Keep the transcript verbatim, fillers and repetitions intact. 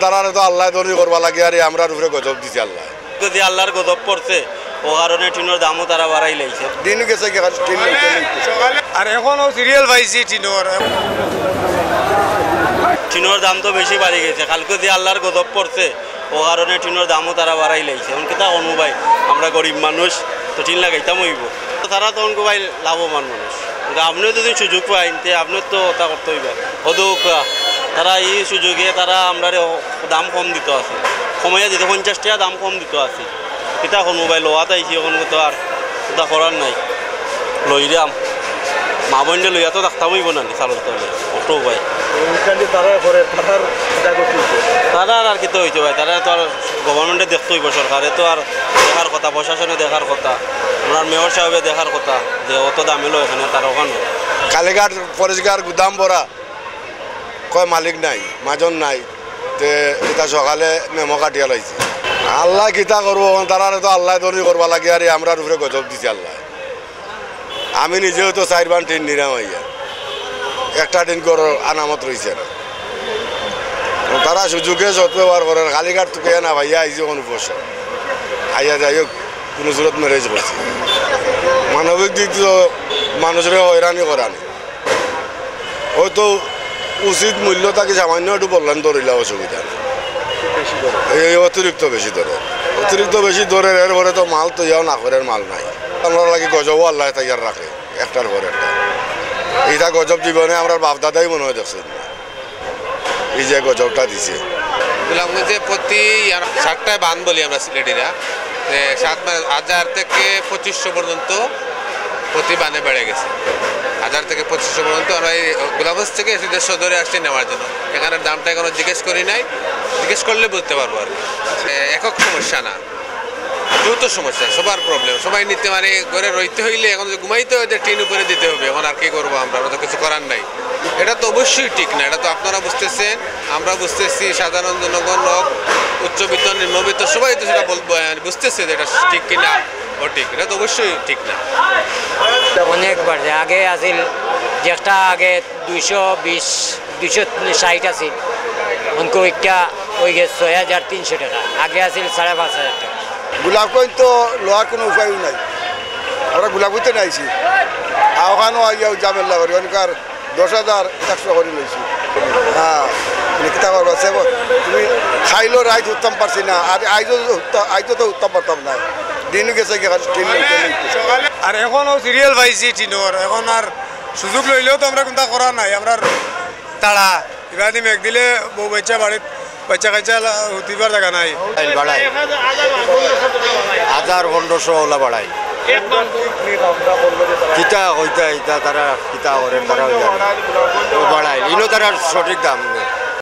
তারারে তো আল্লায় ধনী করবা লাগি, আর আমরার উপরে গজব দিছে আল্লায়। যদি আল্লাহর গজব পড়ছে, ও কারণে টিনর দামও তারা বাড়াই লাইছে। দিন গেছে কি, খালি টিন লইতে লইতে। আর এখন ও সিরিয়াল পাইছি টিনর। টিনর দাম তো বেশি বাড়ি গেছে, কালকে যে আল্লাহর গজব পড়ছে, ও কারণে টিনর দামও তারা বাড়াই লাইছে। এখন কিতা করমু ভাই, আমরা গরিব মানুষ, তো টিন লাগাইতাম অইবো। তো তারা তখন কো ভাই লাভবান মানুষ, কিন্তু আপনিও যদি সুযোগ পাইন, তে আপনিও তো ওটা করতে অইবা। অদৌকা তারা এই সুযোগে তারা আমরারে দাম কম দিত আছে, কমাইয়া দিত, পঞ্চাশ টেকা দাম কম দিত আছে। কিতা করমু ভাই, লওয়াত আইছি, এখন তো আর কিতা করার নাই, লইরাম। মা বইনরে লইয়া তো থাকতাম অইবো না নি, চালর তলে, অটো ভাই। তারা আর আর কিতা অইতো ভাই, তারা তো আর গভর্নমেন্টে দেখতে অইবো, সরকারে তো আর দেখার কথা, প্রশাসনে দেখার কথা, আমরার মেয়র সাহেবে দেখার কথা যে অত দামে লো এখানে, তার ওখানে। কালীঘাট পরিষ্কার, গুদাম ভরা, কয় মালিক নাই, মাজন নাই, তে ইতা সকালে মেমো কাটিয়া লাইছে। আল্লায় কিতা করবো, তারারে তো আল্লায় ধনী করবা লাগি, আর আমরার উপরে গজব দিছে আল্লায়। আমি নিজেও তো চাইর বান টিন নিরাম আইয়া, একটা টিন ঘরর আনামত রইছে না। তারা সুযোগে সদ্ব্যবহার করের, কালীঘাট তুকাইয়া না পাইয়া আইছে কোনো পয়সা, আইয়া যাই হোক, কোনো সুরত ম্যারেজ করছে। মানবিক দিক তো মানুষরে হয়রানি করানি। হয়তো উচিত মূল্য থাকি সামান্য একটু বললেন ধরিলা অসুবিধা নেই। এই অতিরিক্ত বেশি ধরে, অতিরিক্ত বেশি ধরে, এরপরে তো মাল তো ইয়াও না করের মাল নাই। আমরা লাগি গজবও আল্লায় তৈয়ার রাখে একটার পর একটা। ইটা গজব জীবনে আমরার বাপ দাদাই মনে হয় দেখছে না, এই যে গজবটা দিছে। গোলাপগঞ্জে প্রতি ইয়ার সাতটায় বান বলি আমরা সিলেটিরা, যে সাত মানে হাজার থেকে পঁচিশশো পর্যন্ত প্রতি বানে বেড়ে গেছে। হাজার থেকে পঁচিশশো পর্যন্ত। আমরা এই গোলাপগঞ্জ থেকে এসে দেড়শো ধরে আসছি নেওয়ার জন্য। এখানের দামটা এখনো জিজ্ঞেস করি নাই, জিজ্ঞেস করলে বুঝতে পারবো আর কি। এ, একক সমস্যা না, যৌথ সমস্যা, সবার প্রবলেম, সবাই নিতে মানে ঘরে রইতে হইলে এখন যদি ঘুমাইতে হয় তো টিন উপরে দিতে হবে। এখন আর কি করবো আমরা, আমরা তো কিছু করার নাই। এটা তো অবশ্যই ঠিক না, এটা তো আপনারা বুঝতেছেন, আমরা বুঝতেছি, সাধারণ জনগণ হোক, উচ্চবিত্ত, নিম্নবিত্ত, সবাই তো সেটা বলবো, আহ, বুঝতেছে যে এটা ঠিক কিনা অঠিক, এটা তো অবশ্যই ঠিক না। অনেক বাড়ছে। আগে আছিল, যেটা আগে দুইশো বিশ, দুইশো ষাট আছিল, অনকু ইটা অই গেছে ছয় হাজার তিনশো টেকা, আগে আছিল সাড়ে পাঁচ হাজার টেকা। গোলাপগঞ্জ তো লওয়ার কোনো উপায়ও নাই, আমরা গোলাপগঞ্জ তো নাইছি, আর ওখানেও আইয়া ঝামেলা করি, অনকার দশ হাজার একশো করি লইছি। হ্যাঁ, মানে কিতা করবা, সে ব-, তুমি খাইলো রাইত উঠতাম পারছি না, আর আইজও তো উঠতা-, আইজও তো উঠতাম পারতাম না, দিন গেছে কি খালি টিন লইতে লইতে। আর এখন ও সিরিয়াল পাইছি টিনর, এখন আর সুযোগ লইলেও তো আমরা কোনটা করা নাই, আমরা তাড়া। ইবাদি মেঘ দিলে বউ বাচ্চা বাড়িত, বাচ্চা কাচ্চা লা-, হুতিবার জাগা নাই। বাড়াইল, বাড়াইল। হাজার পনেরোশো ওলা বাড়াইল। কিতা কইতা ইতা তারা কিতা করে তারাও জানে। ও বাড়াইল। ইনো তারার সঠিক দাম নেই।